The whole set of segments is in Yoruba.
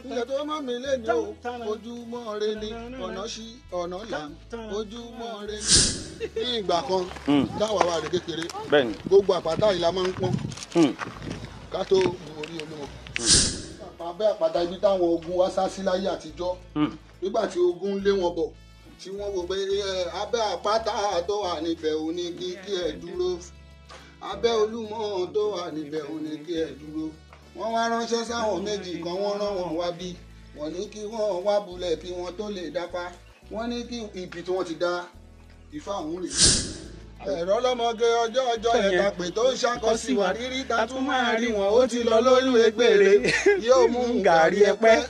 Ilẹ̀ tó mọ́ mi lé ní o, ojúmọ́ re ni, ọ̀nà sí ọ̀nà là, ojúmọ́ re ni. Ní ìgbà kan táwa wà ní kékeré, gbogbo àpáta yìí la máa ń pọ́n ká tó gun orí Olúmọ. Abẹ́ àpáta ibi táwọn ogun wá sá sí láyé àtijọ́, nígbà tí ogun lé wọn bọ̀, tí wọ́n wò pé abẹ́ àpáta tó wà níbẹ̀ ò ní kí ẹ dúró, abẹ́ Olúmọ tó wà níbẹ̀ ò ní kí ẹ dúró. Wọ́n wá ránṣẹ́ sáwọn méjì kan, wọ́n rán wọn wá bí, wọ́n ní kí wọ́n wá bulẹ̀ kí wọ́n tó lè dápá. Wọ́n ní kí ibi tí wọ́n ti dá ifá òun rèé. Ẹ̀rọ lọ́mọge ọjọ́ ọjọ́ yẹn ta pè tó ń ṣàkọsí wà rírí ta tún máa rí wọn, ó ti lọ lóyún egbèrè, yóò mú gàrí ẹpẹ́,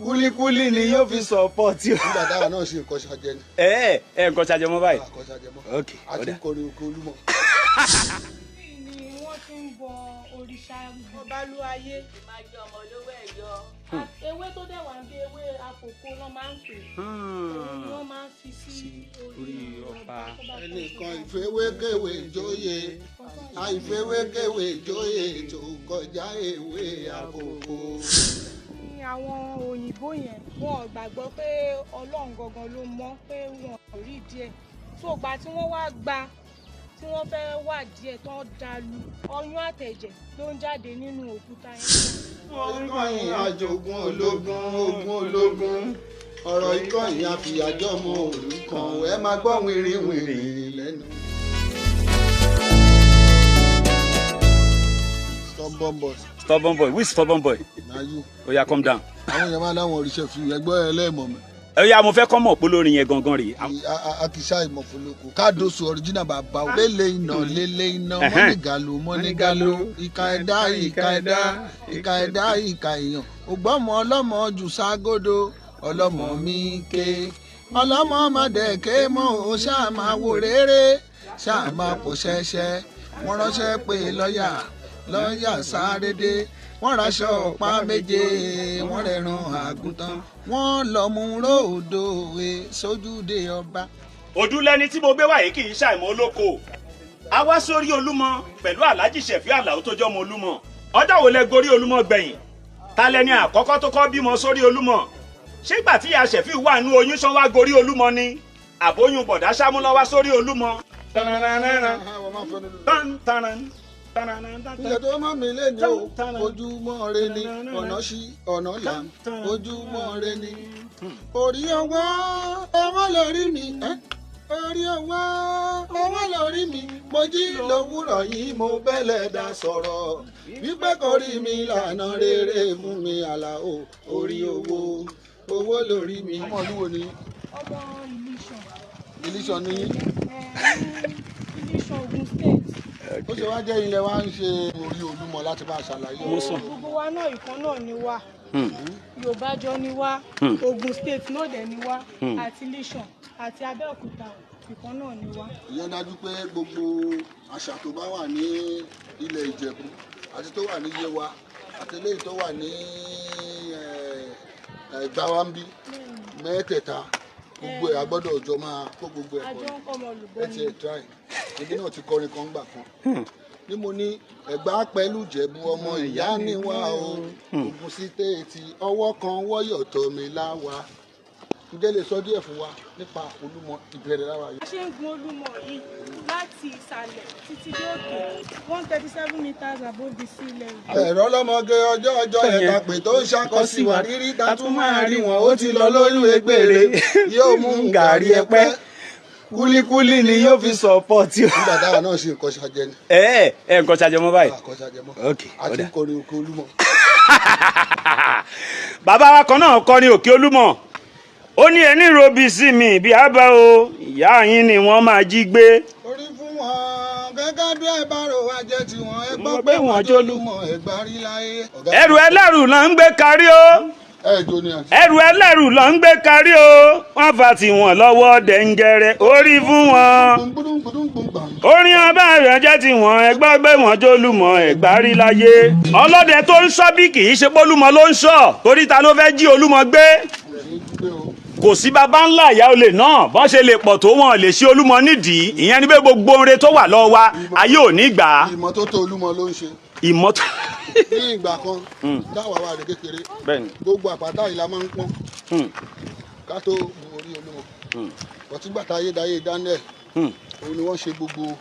kúlíkúlí ni yóò fi sọpọ́ọ̀tì. Nígbà táwa náà ṣe nǹkan ṣàjẹ ni. Ẹ ẹ nǹkan ṣàjẹ mọ́ báyìí. Nǹkan ṣàjẹ mọ́. Ok. Àti kọrin òkè Olúmọ. Ni wọ́n ti ń bọ òrìṣà Ọbalúayé. Máa jẹ ọmọ olówó ẹ̀yọ. Ewé tó dẹ̀ wà ń bí ewé àkókò ló máa ń pè é. Òun ni wọ́n máa ń fi sí orí ọba. Ẹnìkan ìfewékèwé jóyè, àìfewékèwé jóyè tó kọjá ewé àkókò. Ní àwọn òyìnbó yẹn, wọn ò gbàgbọ́ pé Ọlọ́run gangan ló mọ̀, pé wọn ò rí díẹ̀ tó gbà tí wọ́n wá gba tí wọ́n fẹ́ wà díẹ̀ tó ń dalu ọyún àtẹ̀jẹ̀ ló ń jáde nínú òkúta yẹn. Ìkànnì àjogún ológun, ogun ológun, ọ̀rọ̀ ìkànnì àfìyàjọmọ òrukàn, ẹ máa gbọ́ wìrìwìrì lẹ́nu. Stubborn boy. Stubborn boy, which stubborn boy? Na you. Oya, calm down. Àwọn èèyàn máa láwọn òrìṣẹ́ fi ẹgbẹ́ ẹlẹ́mọ̀ mi. Oya, mo fẹ́ kọ́ mọ̀ pé lórin yẹn gangan rèé. Akíṣà ìmọ̀fólókò káàdóso original bàbá o. Lélẹ̀ iná, lélẹ̀ iná, mọ́nìgàlò mọ́nìgàlò, ìka ẹ̀dá, ìka ẹ̀dá, ìka ẹ̀dá, ìka èèyàn. Ògbọ́mọ ọlọ́mọ jù ságódò, ọlọ́mọ mi ké, ọlọ́mọ mọ̀dẹ̀kẹ́ mọ́ o, ṣáà máa wò réré, ṣáà máa pò ṣẹ́ṣẹ́. Wọ́n ránṣẹ́ pé lọ́ọ̀yà, lọ́ọ̀yà sáré dé, wọ́n raṣọ ọ̀pá méje, wọ́n rẹ̀ràn àgùntàn, wọ́n lọ mú ròdo sójúde ọba. Òdúlẹ́ni tí mo gbé wá yìí kì í ṣàìmọ̀ olóko. A wá sórí Olúmọ pẹ̀lú Alhaji Ṣẹ̀fí Àlàó tó jọmọ Olúmọ. Ọjọ́ wo lẹ gorí Olúmọ gbẹ̀yìn? Ta lẹni àkọ́kọ́ tó kọ́ bímọ sórí Olúmọ? Ṣé ìgbà tí ìyá Ṣẹ̀fí wà nú oyún ṣán wá gorí Olúmọ ni? Àbóyún bọ̀dá Ṣámúlọ́ wá sórí Olúmọ. Ilẹ̀ tó mọ́ mi lé ní o, ojúmọ́ re ni, ọ̀nà sí ọ̀nà là, ojúmọ́ re ni. Orí ọwọ́ ọwọ́ lórí mi, orí ọwọ́ ọwọ́ lórí mi, mo jí lówùrọ̀ yìí mo bẹ́lẹ̀ dá sọ̀rọ̀ wípé kò rí mi lànà rere fún mi Àlàó, orí owó owó lórí mi. Ọmọ ìlú wo ni? Ọmọ Ìlíṣàn. Ìlíṣàn ni yín? Ìlíṣàn, Ògùn State. Ó ṣe wá jẹ́ ilẹ̀ wa ń ṣe orí Olúmọ láti máa ṣàlàyé. Gbogbo wa náà ìkan náà ni wá, Yorùbá jọ ni wá, Ògùn State náà dẹ̀ ni wá, àti Ìlíṣàn àti Abẹ́òkúta, ìkan náà ni wá. Ìyẹn dájú pé gbogbo àṣà tó bá wà ní ilẹ̀ Ìjẹ̀bú àti tó wà ní Yewa àti eléyìí tó wà ní Ẹ̀gbá wa ń bí mẹ́tẹ̀ẹ̀ta, gbogbo ẹ̀ agbọ́dọ̀ ọjọ́ máa kó gbogbo ẹ̀ Àjọ ń kọ́ ọmọ olùgbọ́ ẹ ni. ti ẹ̀ try. Èmi náà ti kọrin kan gbà kan ní mo ní Ẹ̀gbá pẹ̀lú Ìjẹ̀bú ọmọ ìyá ni wá o, Ògùn sítéètì ọwọ́ kan wọ́yọ̀ tọ́mi láwa. Ǹjẹ́ lè sọ díẹ̀ fún wa nípa Olúmọ ìbẹ̀rẹ̀ láwa yìí? A ṣe ń gun Olúmọ yìí láti ìsàlẹ̀ títí dé òkè, 137 meters above the sea level. Ẹ̀rọ lọ́mọge ọjọ́ ọjọ́ yẹn ta pè tó ń ṣàkọsí wà rírí ta tún máa rí wọn, ó ti lọ lóyún egbèrè, yóò mú gàrí ẹpẹ́, Kúlíkúlí ni yóò fi sọpọ́ọ̀tì. Nígbà táwa náà ṣe nǹkan ṣàjẹ ni. Ẹ ẹ nǹkan ṣàjẹ mọ́ báyìí. Nǹkan ṣàjẹ mọ́. Ok. Àti kọrin òkè Olúmọ. Bàbá wa kan náà kọrin òkè Olúmọ, ó ní ẹni robi sí mi bí a bá o, ìyá yín ni wọ́n máa jí gbé. Orí fún wọn gẹ́gẹ́ bí ẹ bá rò wá jẹ́ tiwọn, ẹ gbọ́ pé wọ́n jólúmọ̀ Ẹ̀gbá rí láyé. Ẹrù ẹlẹ́rù là ń gbé kárí o. Ẹ jò ní àti. Ẹrù ẹlẹ́rù là ń gbé kárí o, wọ́n fa tiwọn lọ́wọ́ dẹ̀ǹgẹ̀rẹ̀, orí fún wọn. Orin ọba rẹ̀ jẹ́ tiwọn, ẹ gbọ́ pé wọ́n jólúmọ̀ Ẹ̀gbá rí láyé. Ọlọ́dẹ tó ń ṣọ́ bí kì í ṣe pólúmọ ló ń ṣọ́, torí ta ló fẹ́ jí Olúmọ gbé? Kò sí baba ńlá ìyá olè náà, bọ́n ṣe lè pọ̀ tó, wọn lè ṣe Olúmọ nídìí. Ìyẹn ni pé gbogbo oore tó wà lọ́wọ́ wa, ayé ò ní gbà á. Ìmọ́tótó Olúmọ ló ń ṣe. Ìmọ́tò. Ní ìgbà kan táwa wà ní kékeré, gbogbo àpáta yìí la máa ń pọ́n ká tó gun orí Olúmọ. Ọtígbà tá ayédáyé Daniel, òun ni wọ́n ṣe gbogbo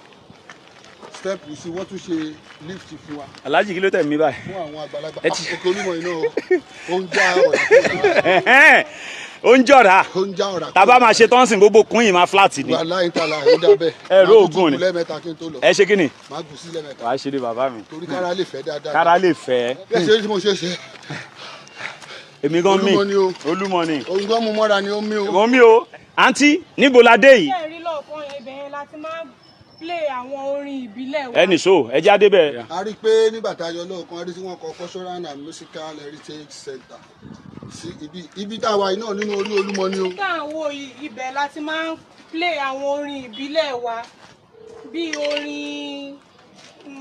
step sí, wọ́n tún ṣe lift fún wa. Alhaji, kí ló tẹ̀ mí báyìí? Fún àwọn àgbàlagbà. Ẹ ti- Òkè Olúmọ yìí náà, ó ń já ọ̀rá kúrò lára. Ẹ̀hẹ́n, ó ń jọ̀rà. Ó ń já ọ̀rá. Tá a bá máa ṣe tán sìn, gbogbo kún yìí máa flat ni. Wàhálà ìtàlá ó dá bẹ́ẹ̀. Ẹ ró Màá tún ògùn ni. kú lẹ́ẹ̀mẹ́ta kí n tó lọ. Ẹ ṣe kí ni? Màá gùn sí lẹ́ẹ̀mẹ́ta. Wàá ṣe ni, bàbá mi. Torí kára lè fẹ́ dáadáa. Kára lè fẹ́. Bí ẹ ṣe rí tí mo ṣe ṣe. Èmi gan mi. Olúmọ ni o. Olúmọ ni. Òun gan mu mọ́ra ni ó mí o. Mo mi o. Àǹtí, níbo la dé yìí? Ṣé ẹ rí lọ́ọ̀kan yẹn, ibẹ̀ yẹn la ti máa ń play àwọn orin ìbílẹ̀ wa. Ẹ nìṣó, ẹ jáde bẹ́ẹ̀. A rí i pé nígbà tá a yọ lọ́ọ̀kan, a rí tí wọ́n kọ Cultural and Musical Heritage Center sí ibi tá a wà yìí náà nínú orí Olúmọ ni o. Tá à ń wò yìí, ibẹ̀ la ti máa ń play àwọn orin ìbílẹ̀ wa, bíi orin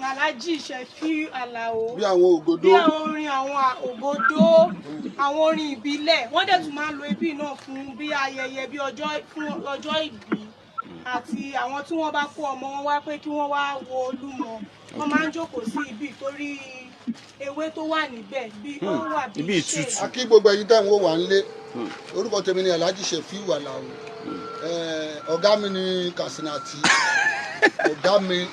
Alhaji Ṣẹ̀fíù Àlàó, bí àwọn ògòdó, bí àwọn orin àwọn ògòdó, àwọn orin ìbílẹ̀. Wọ́n dẹ̀ tún máa ń lo ibi náà fún bí ayẹyẹ, bí ọjọ́, fún ọjọ́ ìbí, àti àwọn tí wọ́n bá kó ọmọ wọn wá pé kí wọ́n wá wo Olúmọ. Wọ́n máa ń jókòó sí ibi torí ewé tó wà níbẹ̀, bí ó wà bí Ibi shade. ìtutù. A kí gbogbo ẹ̀yin tẹ́ ń wò wá nílé. Orúkọ tèmi ni Alhaji Ṣẹ̀fíù Àlàó. Ọ̀gá mi ni Kasinati, ọ̀gá mi ní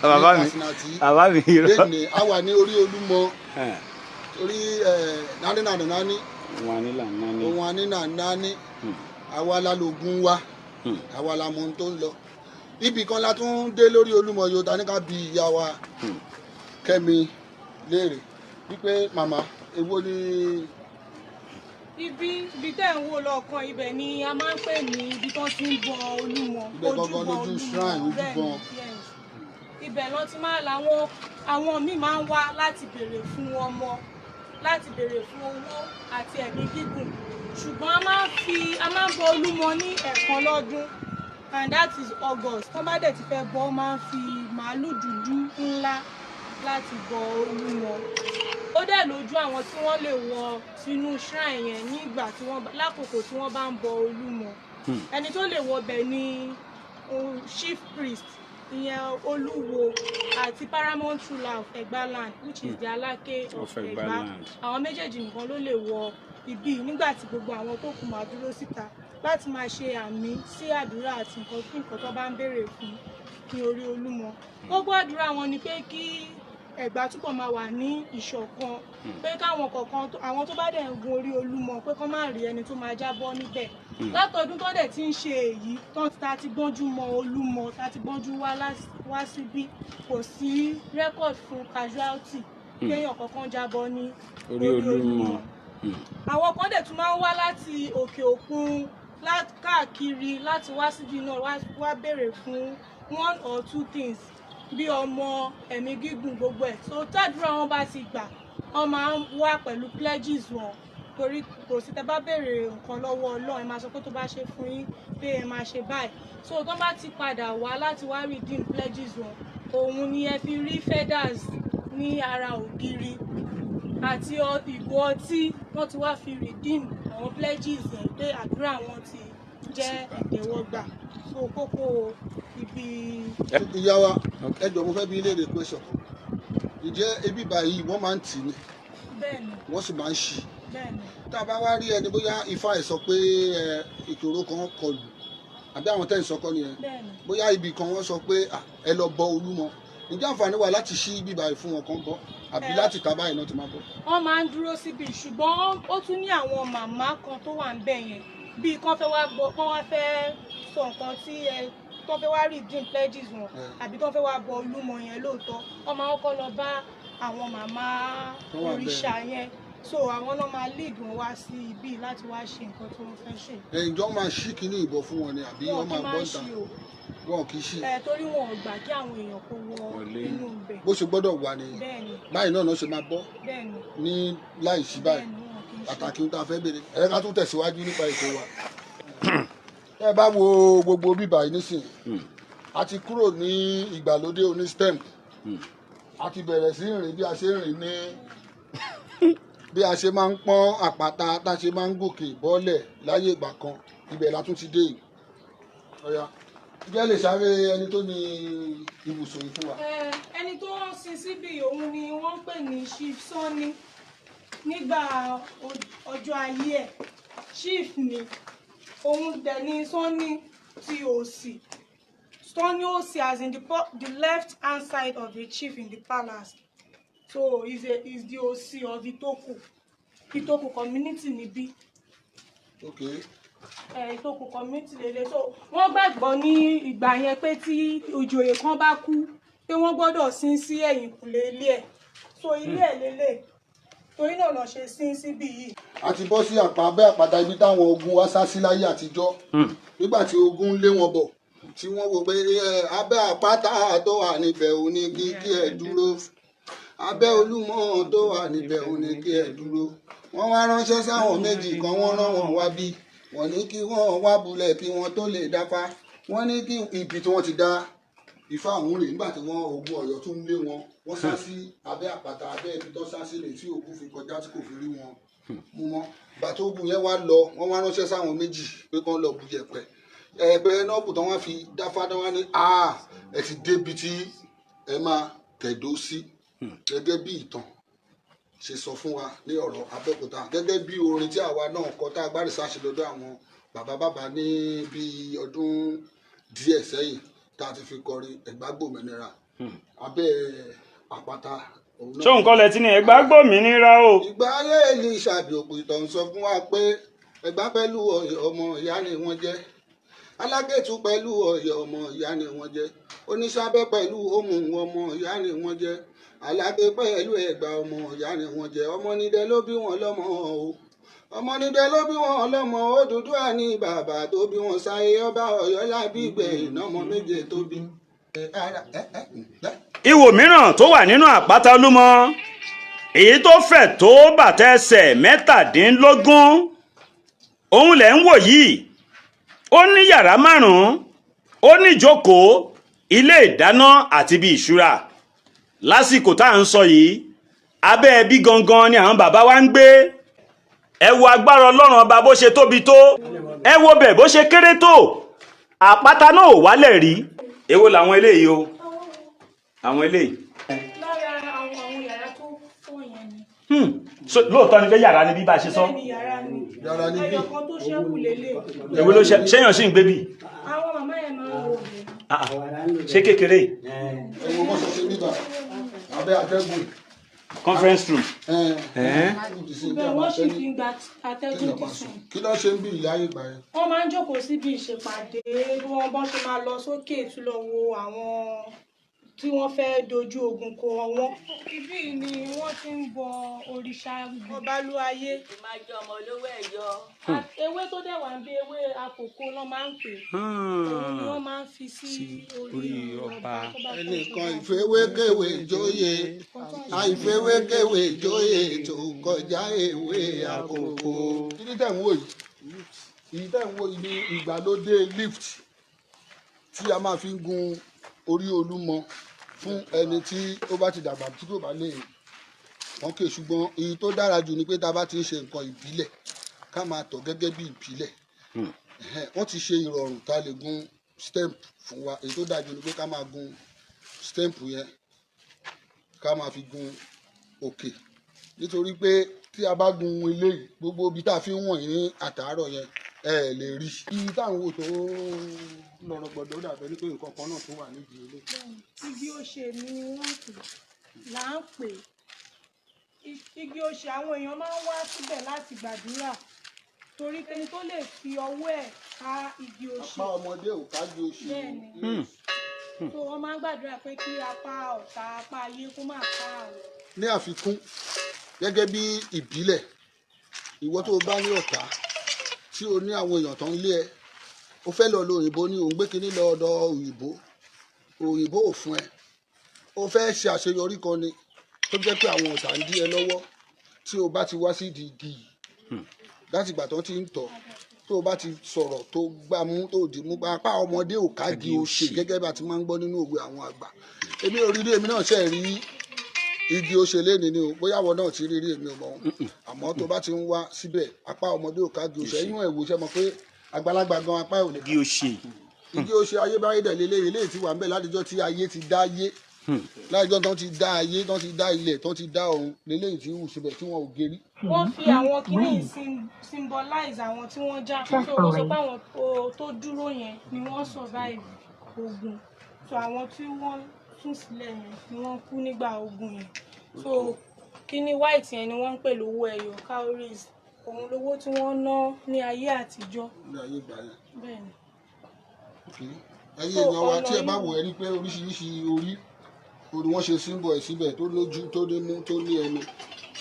Bàbá mi. Kasinati. Bàbá mi, irọ́. Lẹ́nu a wà ní orí Olúmọ, torí nání nàní nání. Wọn ní là ń nání. Ohun àní nání, àwa la lògùn wa, àwa la mọ ohun tó ń lọ. Ibì kan la tún dé lórí Olúmọ yóò ta ní ká bi ìyá wa Kẹ́mi léèrè wípé, màmá, èwo ni? Ibi tẹ́ ń wò lọ́ọ̀kan, ibẹ̀ ni a máa ń pè ní ibi tó ti ń bọ Olúmọ. Ibẹ̀ gangan lójú shrine, ojúbọ. Bẹ́ẹ̀ni, yes. Ibẹ̀ lọ ti máa làwọn àwọn míì máa ń wá láti béèrè fún ọmọ, láti béèrè fún owó àti ẹ̀mí gígùn. Ṣùgbọ́n a máa ń bọ Olúmọ ní ẹ̀ẹ̀kan lọ́dún, and that is August. Tó bá dẹ̀ ti fẹ́ bọ́, máa ń fi màálù dúdú ńlá láti bọ Olúmọ. Ó dẹ̀ lójú àwọn tí wọ́n lè wọ sínú shrine yẹn nígbà tí wọ́n lákòókò tí wọ́n bá ń bọ Olúmọ. Ẹni tó lè wọ bẹ̀ ni chief priest, ìyẹn olúwo, àti paramount ruler of Ẹ̀gbá land, which is the Aláké of Of Ẹ̀gbá Ẹ̀gbá land. Àwọn méjèèjì nìkan ló lè wọ ibi nígbà tí gbogbo àwọn tó kù máa dúró síta láti máa ṣe àmì sí àdúrà àti nǹkan kí nǹkan tó bá ń béèrè fún ní orí Olúmọ. Gbogbo àdúrà wọn ni pé kí Ẹ̀gbá túbọ̀ máa wà ní ìṣọ̀kan, pé káwọn kọ̀ọ̀kan àwọn tó bá dẹ̀ ń gun orí Olúmọ, pé kán má rí ẹni tó máa jábọ́ níbẹ̀. Látọdún tó dẹ̀ ti ń ṣe èyí tán, ta ti gbọ́njú mọ Olúmọ, ta ti gbọ́njú wá síbí, kò sí record fún casualty, kéèyàn kankan jábọ́ ní orí Olúmọ. Àwọn kan dẹ̀ tún máa ń wá láti òkè òkun, káàkiri láti wá síbí náà wá béèrè fún one or two things, bí ọmọ, ẹ̀mí gígùn, gbogbo ẹ̀. So tàdúrà wọn bá ti gbà, wọ́n máa ń wá pẹ̀lú pledges wọn, torí kò sí, tẹ́ bá béèrè nǹkan lọ́wọ́ Ọlọ́run, ẹ máa sọ pé tó bá ṣe fún yín, pé ẹ máa ṣe báyìí. So tó bá ti padà wá láti wá redeem pledges wọn, òun ni ẹ fi rí feathers ní ara ògiri àti ìgò ọtí. Wọ́n ti wá fi redeem àwọn pledges yẹn pé àdúrà wọn ti jẹ́ ìtẹ́wọ́gbà. So kókó ibi. Ìyá wa, ẹ jọ̀ọ́, mo fẹ́ bi léèrè question. Ǹjẹ́ ibi báyìí wọ́n máa ń tì ní? Bẹ́ẹ̀ni. Wọ́n sì máa ń ṣí? Bẹ́ẹ̀ni. Tá a bá wá rí ẹni, bóyá ifá ẹ̀ sọ pé ẹ ìṣòro kan kọlù, àbí àwọn tẹ́ ń sọkọ nìyẹn? Bẹ́ẹ̀ni. Bóyá ibì kan wọ́n sọ pé, "Ah, ẹ lọ bọ Olúmọ," ǹjẹ́ àǹfààní wà láti ṣí ibi báyìí fún wọn kan bọ́, àbí láti ta báyìí náà ti máa bọ́? Wọ́n máa ń dúró síbi, ṣùgbọ́n ó tún ní àwọn màmá kan tó wà ń bẹ̀ yẹn, bíi kán fẹ́ wá bọ, kán wá fẹ́ sọ nǹkan tí ẹ kán fẹ́ wá redeem pledges wọn, àbí kán fẹ́ wá bọ Olúmọ yẹn lóòótọ́, wọ́n máa kọ́kọ́ lọ bá àwọn màmá Tó wà ńbẹ̀. òrìṣà yẹn. So àwọn náà máa lead wọn wá sí ibi láti wá ṣe nǹkan tí wọ́n fẹ́ ṣe. Ǹjọ́ máa ṣí kínní ìbọn fún wọn ni, àbí Wọn wọ́n kì í máa máa bọ́ ń ń ta? ṣí o. Wọn kì í ṣí? Ẹ torí wọn ò gbà kí àwọn èèyàn kó wọ Wọlé. inú ibẹ̀. Bó ṣe gbọ́dọ̀ wà nìyẹn. Bẹ́ẹ̀ni. Báyìí náà ṣe máa bọ́ Bẹ́ẹ̀ni. ní láì sí báyìí. Bẹ́ẹ̀ni, wọn kì í ṣí. Pàtàkì ohun tá a fẹ́ béèrè ẹ, ká tún tẹ̀síwájú nípa ètò wa. Ẹ bá wo gbogbo bíbà yìí nísìnyí, a ti kúrò ní ìgbàlódé oní stem, a ti bẹ̀rẹ̀ sí rìn bí a ṣe ń rìn ní bí a ṣe máa ń pọ́n àpáta, tá a ṣe máa ń gòkè bọ́lẹ̀ láyé ìgbà kan. Ibẹ̀ la tún ti dé yìí. Ọ̀ya. Ǹjẹ́ lè sáré ẹni tó ní ibùsùn yìí fún wa? Ẹni tó ń sin síbi òun ni wọ́n ń pè ní Chief Sanni. Nígbà ọjọ́ ayé ẹ̀, chief ni òun dẹ̀ ní Sanni ti òsì, Sanni òsì, as in the left hand side of the chief in the palace. So he's the Òsì of Ìtòkù community níbí. Ìtòkù community lele. So wọ́n gbàgbọ́ ní ìgbà yẹn pé tí ìjòyè kan bá kú, pé wọ́n gbọ́dọ̀ sin sí ẹ̀yìnkùlé ilé ẹ̀. So ilé ẹ̀ lélẹ̀, torí náà lọ ṣe sin síbí yìí. A ti bọ́ sí àpá abẹ́ àpáta, ibi táwọn ogun wá sá sí láyé àtijọ́, nígbà tí ogun ń lé wọn bọ̀, tí wọ́n wò pé abẹ́ àpáta tó wà níbẹ̀ ò ní kí ẹ dúró, abẹ́ Olúmọ tó wà níbẹ̀ ò ní kí ẹ dúró. Wọ́n wá ránṣẹ́ sáwọn méjì kan, wọ́n rán wọn wá bí, wọ́n ní kí wọ́n wá bulẹ̀ kí wọ́n tó lè dáfá. Wọ́n ní kí ibi tí wọ́n ti dá ifá ọ̀hún rè. Nígbà tí wọ́n ogun Ọ̀yọ́ tún lé wọn, wọ́n sá sí abẹ́ àpáta. Abẹ́ ibi tó sá sí lè tí ogun fi kọjá, tí kò fi rí wọn mú mọ́. Ìgbà tó ogun yẹn wá lọ, wọ́n wá ránṣẹ́ sáwọn méjì pé kán lọ bu yẹ̀pẹ̀ ẹ̀pẹ̀ náà kù tán, wọ́n fi dáfá tán, wá ní ẹ ti débi tí ẹ máa tẹ̀dó sí, gẹ́gẹ́ bí ìtàn ṣe sọ fún wa ní ọ̀rọ̀ Abẹ́òkúta, gẹ́gẹ́ bí orin tí àwa náà kọ, tá a gbá rìsáàsì lọ́dọ̀ àwọn bàbá bàbá ní bí ọdún díẹ̀ sẹ́yìn, tá a ti fi kọrin Ẹ̀gbá gbòmìnira, abẹ́ àpáta òun náà. Ṣóun kọ́ lẹ tí ní Ẹ̀gbá gbòmìnira o? Ìgbà ayé Èlíṣàbí òpìtàn sọ fún wa pé Ẹ̀gbá pẹ̀lú Ọ̀yọ́, ọmọ ìyá ni wọ́n jẹ́. Alágẹ̀tù pẹ̀lú Ọ̀yọ́, ọmọ ìyá ni wọ́n jẹ́. Oníṣàbẹ̀ pẹ̀lú Òmù, ọmọ ìyá ni wọ́n jẹ́. Aláké pẹ̀lú Ẹ̀gbá, ọmọ ìyá ni wọ́n jẹ́. Ọmọ nídẹ ló bí wọn lọ́mọ o, ọmọ nídẹ ló bí wọn lọ́mọ. Odùduwà ní bàbá tó bí wọn sáyé. Ọba Ọ̀yọ́ lábí gbẹ̀yìn ọmọ méje tó bí. Ihò mìíràn tó wà nínú àpáta Olúmọ, èyí tó fẹ̀ tó bàtà ẹsẹ̀ 17, òun lẹ̀ ń wò yìí. Ó ní yàrá márùn-ún, ó ní ìjókòó, ilé ìdáná àti ibi ìṣúra. Lásìkò tá à ń sọ yìí, abẹ́ ẹbí gangan ni àwọn bàbá wa ń gbé. Ẹ wo agbára Ọlọ́run Ọba bó ṣe tóbi tó, ẹ wo bẹ̀ bó ṣe kéré tó. Àpáta náà ò wálẹ̀ rí. Èwo làwọn eléyìí o, àwọn eléyìí? Lára àwọn yàrá tó fọ́ yẹn ni. So, lóòótọ́ ni pé yàrá ni bí bá a ṣe sọ. Bẹ́ẹ̀ ni, yàrá ni. Yàrá ni bí. Ẹyọ kan tó ṣẹ́kù lélẹ̀. Èwo ló ṣe ṣéyàn sì ń gbé bì? Àwọn màmá yẹn máa ń wò mí. Ah, ah. Ṣé kékeré yìí? Ẹ wo bó ṣe ṣe bíbà abẹ́ atẹ́gùn. Conference room. Bẹ́ẹ̀, wọ́n sì fi ń gba atẹ́gùn dìsùn. Kí ló ṣe ń bí ìyá ìgbà yẹn? Wọ́n máa ń jókòó síbi ìṣèpàdé, bí wọ́n bọ́n ṣe máa lọ sókè tún lọ wo àwọn tí wọ́n fẹ́ dojú ogun kọ wọ́n. Ibí ni wọ́n ti ń bọ òrìṣà Ọbalúayé. Ìmájọ ọmọ olówó ẹ̀yọ. Ewé tó dẹ̀ wà ń bí, ewé àkókò ló máa ń pè é. Òun ni wọ́n máa ń fi sí orí ọba tó bá fẹ́ Ẹnìkan jọba. Ìfewékèwé jóyè, àìfewékèwé jóyè tó kọjá ewé àkókò. Kí ni tẹ̀ ń wò yìí? Èyí tẹ̀ ń wò yìí ní ìgbàlódé lift tí a máa fi ń gun orí Olúmọ fún ẹni tí ó bá ti dàgbà, tí kò bá lè wọ́n kè. Ṣùgbọ́n èyí tó dára jù ni pé tá a bá ti ń ṣe nǹkan ìbílẹ̀, ká máa tọ̀ gẹ́gẹ́ bí ìbílẹ̀. Wọ́n ti ṣe ìrọ̀rùn tá a lè gun step fún wa. Èyí tó dáa jù ni pé ká máa gun step yẹn, ká máa fi gun òkè, nítorí pé tí a bá gun eléyìí, gbogbo ibi tá a fi ń wọ̀nyí ní àtàárọ̀ yẹn, ẹ lè rí. Ibi táwọn wò tó lọ́rọ̀ gbọ́dọ̀ dàbẹ́ ní pé nǹkan kan náà tó wà nídìí ilé. Igi òṣè ni wọ́n pè là ń pè igi òṣè. Àwọn èèyàn máa ń wá síbẹ̀ láti gbàdúrà, torí pé ẹni tó lè fi ọwọ́ ẹ̀ ká igi òṣè. Apá ọmọdé ò kájú oṣù. Bẹ́ẹ̀ ni. So wọ́n máa ń gbàdúrà pé kí apá ọ̀tá, apá ayé kó má ká àwọn. Ní àfikún, gẹ́gẹ́ bí ìbílẹ̀, ìwọ tó o bá ní ọ̀tá, tí o ní àwọn èèyàn tó ń lé ẹ, o fẹ́ lọ lo òyìnbó ní òun gbé kinní lọ ọ̀dọ̀ òyìnbó, òyìnbó ò fún ẹ, o fẹ́ ṣe àṣeyọrí kan ni tó jẹ́ pé àwọn ọ̀tá ń dí ẹ lọ́wọ́, tí o bá ti wá sí ìdí igi yìí, láti ìgbà tó ti ń tọ̀, tó o bá ti sọ̀rọ̀, tó gbá mú, tó dì mú, apá ọmọdé ò kági òṣè, gẹ́gẹ́ bá ti máa ń gbọ́ nínú òwe àwọn àgbà. Èmi ò rí rí, èmi náà ṣe rí igi òṣè léni ni o. Bóyá àwọn náà ti rí rí, èmi ò mọ̀ ọ́n. Àmọ́ tó bá ti ń wá síbẹ̀, apá ọmọdé ò kági òṣè. Inú ẹ̀ wò ṣe mọ̀ pé àgbàlagbà gan apá ẹ̀ ò lè Igi òṣè. Igi ó ṣe ayébáyé dẹ̀ lélẹ́yìn eléyìí tí wà ń bẹ̀ látijọ́ tí ayé ti dá ayé, látijọ́ tán ti dá ayé, tán ti dá ilẹ̀, tán ti dá ọ̀run, lélẹ́yìí tí ń hù síbẹ̀ tí wọn ò gé rí. Wọ́n fi àwọn kinní symbolize àwọn tí wọ́n já. So wọ́n sọ pé àwọn tó dúró yẹn ni wọ́n survive ogun. So àwọn tí wọ́n sùn sílẹ̀ yẹn ni wọ́n kú nígbà ogun yẹn. So kinní white yẹn ni wọ́n ń pè lówó ẹyọ, cowries. Òun lówó tí wọ́n ná ní ayé àtijọ́. Ní ayé ìgbà yẹn. Bẹ́ẹ̀ ni. Ẹ̀yin èèyàn wa, tí ẹ bá wò, ẹ rí pé oríṣiríṣi orí orí wọ́n ṣe symbol ẹ̀ síbẹ̀, tó lójú, tó nímú, tó ní ẹnu.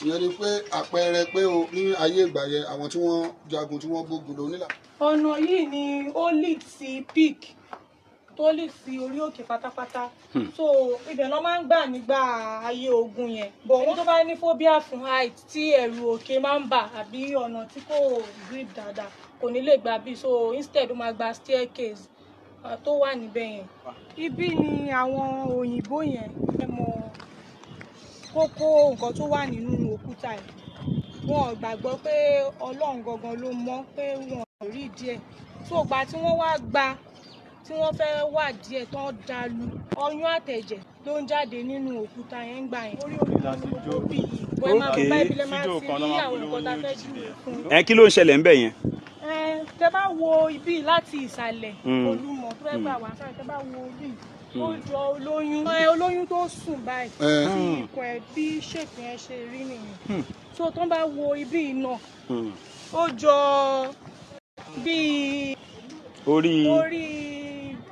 Ìyẹn ni pé àpẹẹrẹ pé o ní ayé ìgbà yẹn, àwọn tí wọ́n jagun, tí wọ́n gbógun lọ nílà. Ọ̀nà yìí ni ó lead sí peak, tó lead sí orí òkè pátápátá. So ibẹ̀ ló máa ń gbà nígbà ayé ogun yẹn, but wọ́n tó bá ní phobia fún height, tí ẹ̀rù òkè máa ń bà, àbí ọ̀nà tí kò grip dáadáa, kò ní lè gbà bí. So instead, ó máa gba staircase tó wà níbẹ̀ yẹn. Ibí ni àwọn òyìnbó yẹn ẹ mọ kókó nǹkan tó wà nínú òkúta yìí. Wọn ò gbàgbọ́ pé Ọlọ́run gangan ló mọ̀, pé wọn ò rí díẹ̀. So ìgbà tí wọ́n wá gba, tí wọ́n fẹ́ wà díẹ̀, tán dalu ọyún àtẹ̀jẹ̀ ló ń jáde nínú òkúta yẹn gbà yẹn. Orí omi ní gbogbo bí yìí bọ́ ẹ máa bá ibi lẹ́ máa ti rí àwọn nǹkan tá a fẹ́ jù fún yín. Ẹ kí ló ń ṣẹlẹ̀ ńbẹ̀ yẹn? Ẹ tẹ bá wo ibi láti ìsàlẹ̀ Olúmọ tó fẹ́ gbà wá sáré, tẹ bá wo ibi, ó jọ olóyún, ẹ olóyún tó sùn báyìí, tí ikùn ẹ bí shape yẹn ṣe rí nìyẹn. So tó bá wo ibi náà, ó jọ bíi orí orí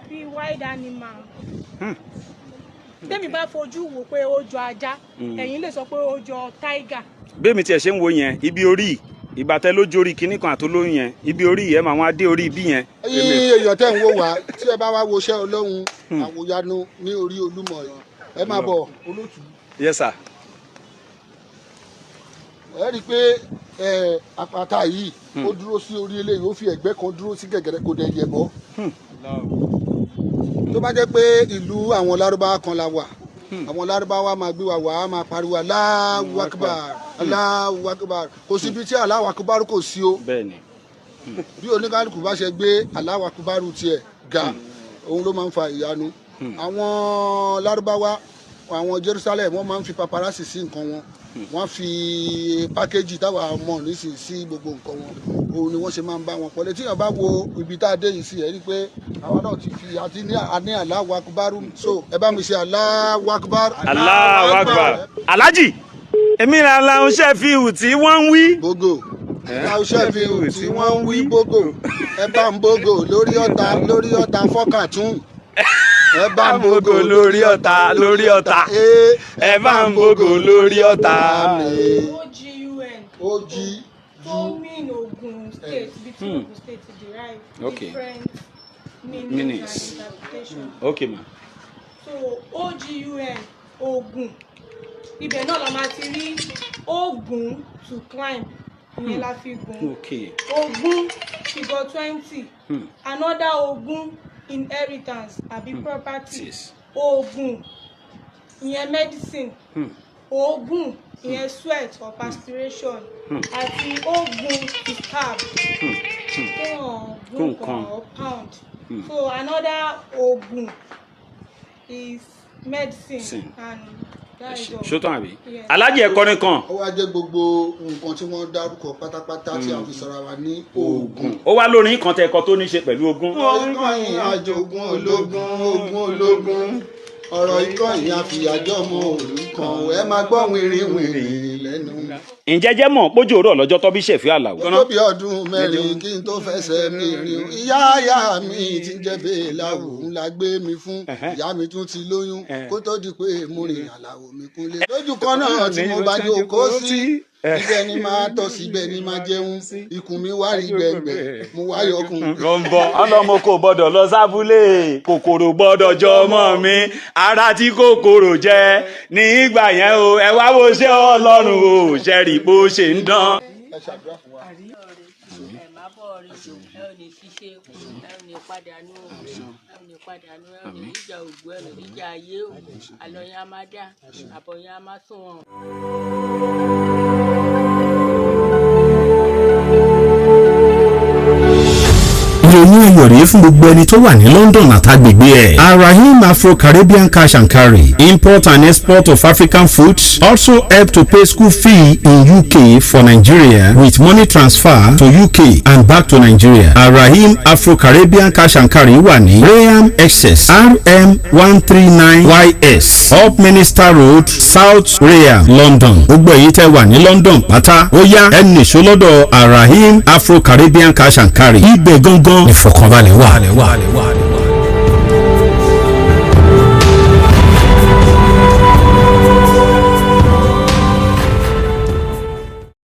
bíi wild animal. Tẹ́mi bá fojú wò pé ó jọ ajá, ẹ̀yin lè sọ pé ó jọ tiger. Bẹ́ẹ̀ mi tiẹ̀ ṣe ń wo yẹn, ibi orí ìbátẹ lójú orí kinní kan àtolóyún yẹn, ibi orí yẹn máa wọn adé orí ibi yẹn. Ẹ̀yin èèyàn tẹ́ ń wò wá, tí ẹ bá wá wo iṣẹ́ Ọlọ́run àwòyanu ní orí Olúmọ yìí, ẹ máa bọ̀, olótùú. Yes sir. Ẹ rí i pé ẹ àpáta yìí, ó dúró sí orí eléyìí, ó fi ẹ̀gbẹ́ kan dúró sí gẹ̀gẹ̀rẹ́, kò dẹ̀ yẹ̀ bọ́. Tó bá jẹ́ pé ìlú àwọn Lárúbáwá kan la wà, àwọn Lárúbáwá máa gbé wa wà á máa pariwo "Allahu Akbar, Allahu Akbar". Kò síbi tí Allahu Akbar kò sí o. Bí oníkálukú bá ṣe gbé Allahu Akbar tiẹ̀ ga, òun ló máa ń fa ìyanu. Àwọn Lárúbáwá, àwọn Jerusalem, wọ́n máa ń fi paparazzi sí nǹkan wọn, wọ́n fi package táwa mọ̀ nísìnyí sí gbogbo nǹkan wọn. Òun ni wọ́n ṣe máa ń bá wọn pọ̀lẹ́. Tíyàn bá wo ibi tá a dé yìí sí, ẹ rí i pé àwa náà ti fi àti ní àní Allahu Akbar. So ẹ bá mi ṣe Allahu Akbar. Allahu Akbar. Alhaji, èmi là ń ṣe fi hù tí wọ́n ń wí. Bógò láwùṣẹ́ fi hù tí wọ́n ń wí bógò. Ẹ bá ń bógò lórí ọ̀tá, lórí ọ̀tá fọ́kàtún. Ẹ bá ń bógò lórí ọ̀tá, lórí ọ̀tá. Ẹ bá ń bógò lórí ọ̀tá. OGUN. Og. Tó mean Ogun State, bí tí Ogun State derive different meanings Meanings. And interpretation. Ok ma. So OGUN, Ogun, ibẹ̀ náà la máa ti rí Ogun, to climb, ìyẹn la fi gùn. Ogún, figure 20. Another ogún, inheritance àbí property. Oògùn, ìyẹn medicine. Òógùn, ìyẹn sweat or perspiration. Àti ogun, to stab, kéèyàn gún Gún nǹkan nǹkan. or pound. So another oògùn is medicine Medicine. and that is all. Ṣótán àbí? Yes. Alhaji, ẹ̀kọ́ nìkan. Ó wá jẹ́ gbogbo nǹkan tí wọ́n dárúkọ pátápátá tí a fi sọ̀rọ̀ wa ní oògùn. Ó wá lórin kan tẹ ẹ̀kọ́ tó ní ṣe pẹ̀lú ogún. Ọ̀rọ̀ ikọ̀yìn àjogún ológun, ogún ológun, ọ̀rọ̀ ikọ̀yìn àfìyàjọ́ ọmọ òrukàn, ẹ máa gbọ́ wìnrìn wìnrìn lẹ́nu. Ǹjẹ́ jẹ́ mọ̀ pójò rọ̀ lọ́jọ́ tó bí Ṣẹ̀fíù Àlàó? Ó tó bí ọdún 4 kí n tó fẹsẹ̀ mi rìn. Ìyá ìyá mi ti ń jẹ́ bẹ́ẹ̀ ńlá gbé mi fún. Ìyá mi tún ti lóyún kó tó di pé mo rìn Àlàó mi kúnlé. Lójú kan náà tí mo bá jókòó sí, ibẹ̀ ni máa tọ̀, síbẹ̀ ni máa jẹun. Ikùn mi wá rí gbẹ̀ngbẹ̀, mo wá yọkùn. Rọ̀ǹbọ̀ ọlọ́mọ kò gbọ́dọ̀ lọ sábúlé, kòkòrò gbọ́dọ̀ jọ ọmọ mi, ara tí kòkòrò jẹ nígbà yẹn o. Ẹ wá wo ṣé Ọlọ́run o ṣe rí bó ṣe ń dán. Ẹ ṣàdúrà fún wa. Ẹ má bọ̀ rí, ẹ ò ní ṣiṣẹ́, ẹ ò ní pàdánù, ẹ ò ní pàdánù, ẹ ò ní ríjà ògùn, ẹ ò ní ríjà ayé o. Àlọ́ yẹn á má dá, àbọ̀ yẹn á má sùn wọn. Ìròyìn ayọ̀ rèé fún gbogbo ẹni tó wà ní London àtàgbègbè ẹ̀. Arahim Afro-Caribbean Cash and Carry, import and export of African foods, also help to pay school fee in UK for Nigeria with money transfer to UK and back to Nigeria. Arahim Afro-Caribbean Cash and Carry wà ní Rainham, Essex, RM139 YS, Upminster Road, South Rainham, London. Gbogbo èyí tẹ́ wà ní London pátá, ó yá, ẹ nìṣó lọ́dọ̀ Arahim Afro-Caribbean Cash and Carry. Ibẹ̀ gangan ìfọ̀kànbalẹ̀ wà.